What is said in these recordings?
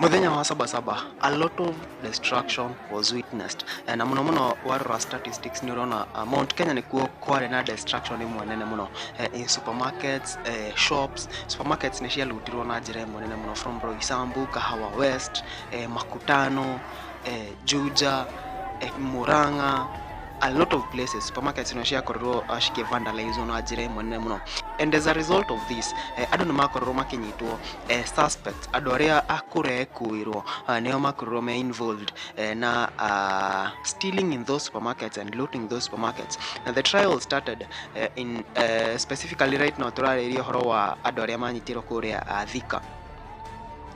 Muthenya wa Sabasaba, a lot of destruction was witnessed. Na muno muno warora statistics nĩ ũrona Mount Kenya nĩkuo kwarĩ na destruction ĩmwe nene mũno, in supermarkets, shops. Supermarkets nĩ cialutirwo na njĩra ĩmwe nene mũno from Roysambu, Kahawa West, Makutano, Juja, Murang'a, a lot of places supermarkets no ciakorirwo cikĩvandalizwo na njĩra ĩmwe nene mũno. And as a result of this, andũ nĩ makorirwo makĩnyitwo, suspects, andũ arĩa akũrekuĩrwo, nĩo makorirwo me involved na stealing in those supermarkets and looting those supermarkets. Na the trial started in specifically right now tũrarĩria ũhoro wa andũ arĩa manyitirwo kũrĩa Thika,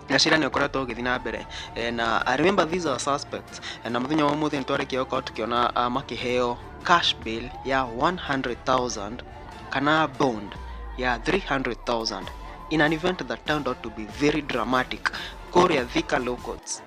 na cira nĩ ũkoretwo ũgĩthiĩ na mbere. Na I remember these are suspects. Na mũthenya wa ũmũthĩ nĩ twarĩkia gũkorwo tũkĩona makĩheo cash bail ya 100,000 kana bond ya 300,000 in an event that turned out to be very dramatic kũrĩa Thika Law Courts.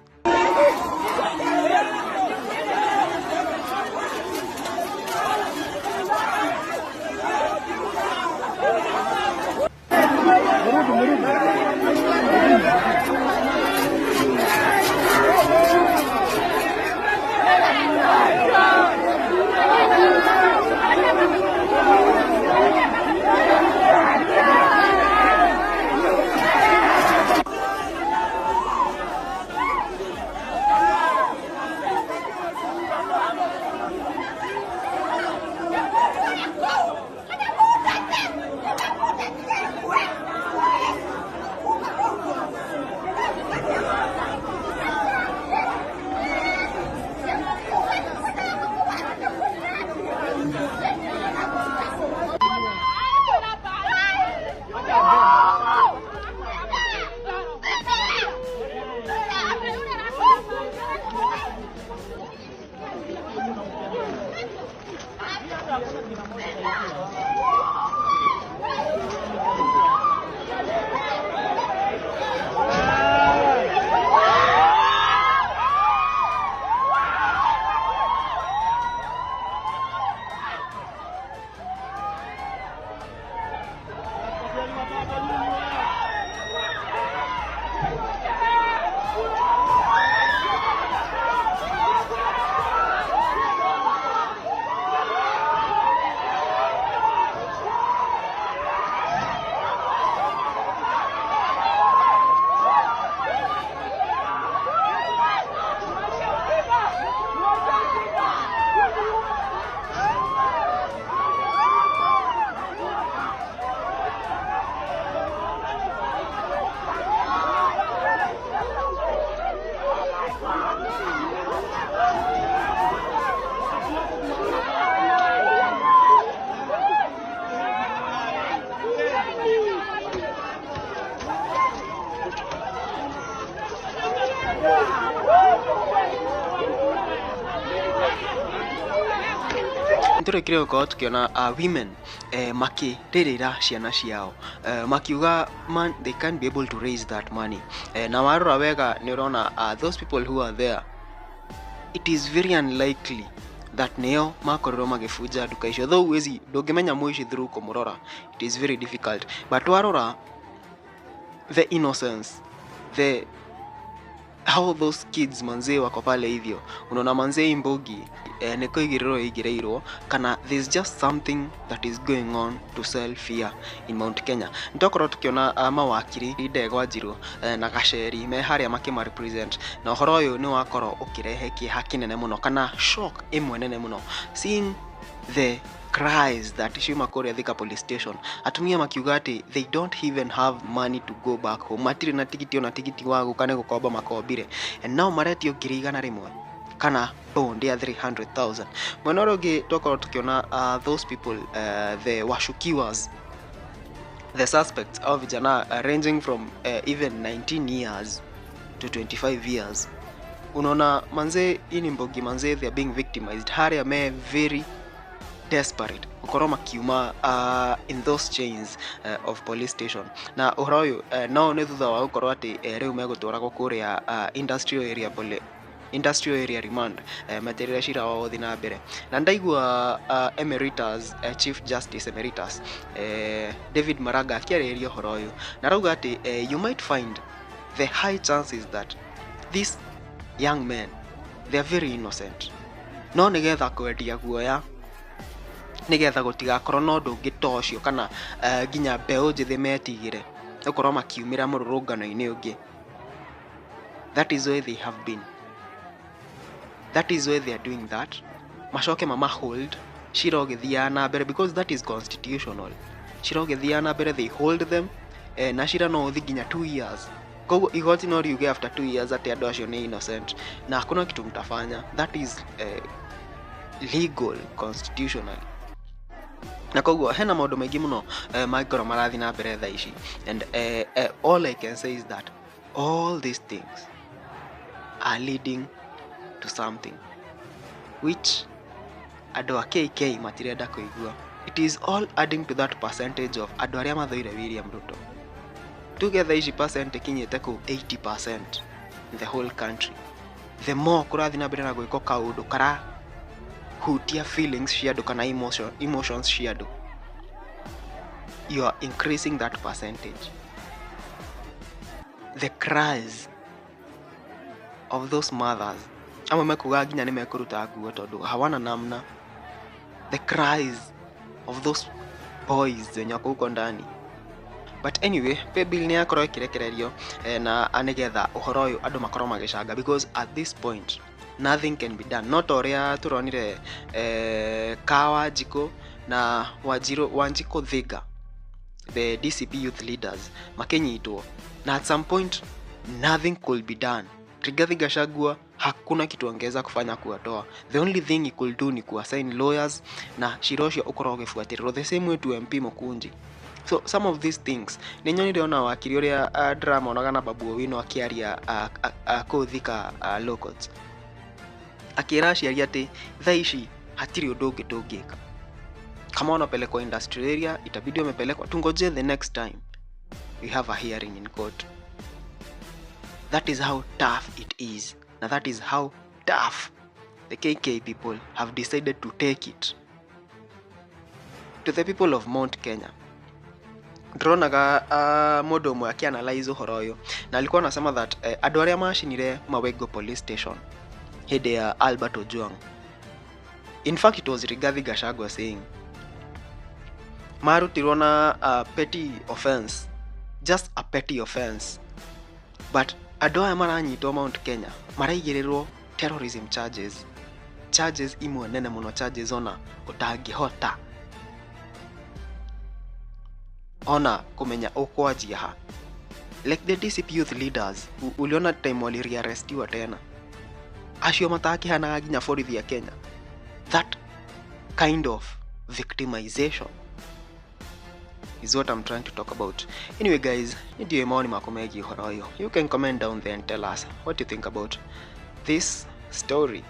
Nĩtũrĩkire gũkorwo tũkĩona women makĩrĩrĩra ciana ciao, makiuga man they can't be able to raise that money. Na warora wega nĩ ũrona those people who are there, it is very unlikely that nĩo makorirwo magĩbunja nduka icio, though huwezi, ndũngĩmenya mũici through kũmũrora, it is very difficult. But warora the innocence, the how those kids manzee wako pale hivyo, unaona manzee hii mbogi nĩ kũigĩrĩrwo ĩigĩrĩirwo kana there's just something that is going on to sell fear in Mount Kenya. Nĩtwakorwo tũkĩona mawakiri Ndegwa Njiru na Gaceri me harĩa makĩma represent, na ũhoro ũyũ nĩ wakorwo ũkĩrehe kĩeha kĩnene mũno kana shock ĩmwe nene mũno, seeing the cries that ciuma kũrĩa Thika police station, atumia makiuga atĩ they don't even have money to go back home, matirĩ na tigiti ona tigiti wa gũka nĩ gũkomba makombire, and now maretio 100,000 kana bond ya 300,000. Mwena ũrĩa ũngĩ twakorwo tũkĩona those people, the washukiwas, the suspects au vijana ranging from even 19 years to 25 years. Unaona manze hii ni mbogi manze, they are being victimized harĩa me very desperate gũkorwo makiuma in those chains of police station. Na ũhoro ũyũ no nĩ thutha wa gũkorwo atĩ rĩu megũtwaragwo kũrĩa industrial area industrial area remand, meterere cira wao ũthiĩ na mbere. Na ndaigua emeritus, chief justice emeritus David Maraga akĩarĩrĩria ũhoro ũyũ, na arauga atĩ you might find the high chances that These young men, they are very innocent. No nĩgetha kwendia guoya, nĩgetha gũtigakorwo na ũndũ ũngĩ ta ũcio, kana nginya mbeũ njĩthĩ metigĩre gũkorwo makiumĩra mũrũrũngano-inĩ ũngĩ. That is why they have been, that is why they are doing that. Macoke mama hold cira ũgĩthiaga na mbere, because that is constitutional. Cira ũgĩthiaga na mbere, they hold them, na cira no ũthi nginya 2 years. Koguo igoti no riuge after 2 years atĩ andũ acio nĩ innocent na hakuna kitu mtafanya. That is legal constitutionally. Na koguo hena maũndũ maingĩ mũno mangĩkorwo marathiĩ na mbere thaa ici, and all I can say is that all these things are leading to something which andũ a KK matirenda kũigua. It is all adding to that percentage of andũ arĩa mathũire William Ruto. Tuge thaa ici percent ĩkinyĩte kũu 80% in the whole country. The more kũrathiĩ na mbere na gwĩkwo kaũndũ karahutia feelings cia andũ kana emotions cia andũ, you are increasing that percentage. The cries of those mothers, amwe mekuga nginya nĩ mekũruta nguo tondũ hawana namna. The cries of those boys wenye wako huko ndani. But anyway, pay bill nĩ yakorwo ĩkĩrekererio na nĩgetha ũhoro ũyũ andũ makorwo magĩcanga, because at this point nothing can be done. No ta ũrĩa tũronire ka Wanjikũ na Wanjiru, Wanjikũ Thiga, the DCP youth leaders, makinyitwo, na at some point nothing could be done. Rigathi Gachagua hakuna kitu angeweza kufanya kuwatoa. The only thing he could do ni kuassign lawyers na cira ũcio ũkorwo ũgĩbuatĩrĩrwo, the same way to MP Mukunji. So some of these things nĩ nyonire ona wakiri ũrĩa ndĩramonaga na Babu Owino akĩaria kũu Thika Law Courts, akĩra aciari atĩ thaa ici hatirĩ ũndũ ũngĩ tũngĩka. Kama wanapelekwa Industrial Area, itabidi wamepelekwa, tungoje the next time we have a hearing in court. That is how tough it is, na that is how tough the KK people have decided to take it to the people of Mount Kenya. Ndĩronaga mũndũ ũmwe akĩanalyze ũhoro ũyũ na alikuwa anasema that andũ arĩa macinire Mawego police station hĩndĩ ya Albert Ojwang, in fact it was Rigathi Gachagua saying, marutirwo na petty offense, just a petty offense, but andũ aya maranyitwo Mount Kenya maraigĩrĩrwo terrorism charges, charges imwe nene mũno, charges ona ũtangĩhota ona kũmenya ũkwanjia ha. Like the DCP youth leaders, uliona time walirearrestiwa tena, acio matakĩhanaga nginya borithi ya Kenya. That kind of victimization is what I'm trying to talk about. Anyway guys, ndiyo maoni mako megiĩ ũhoro ũyũ. You can comment down there and tell us what you think about this story.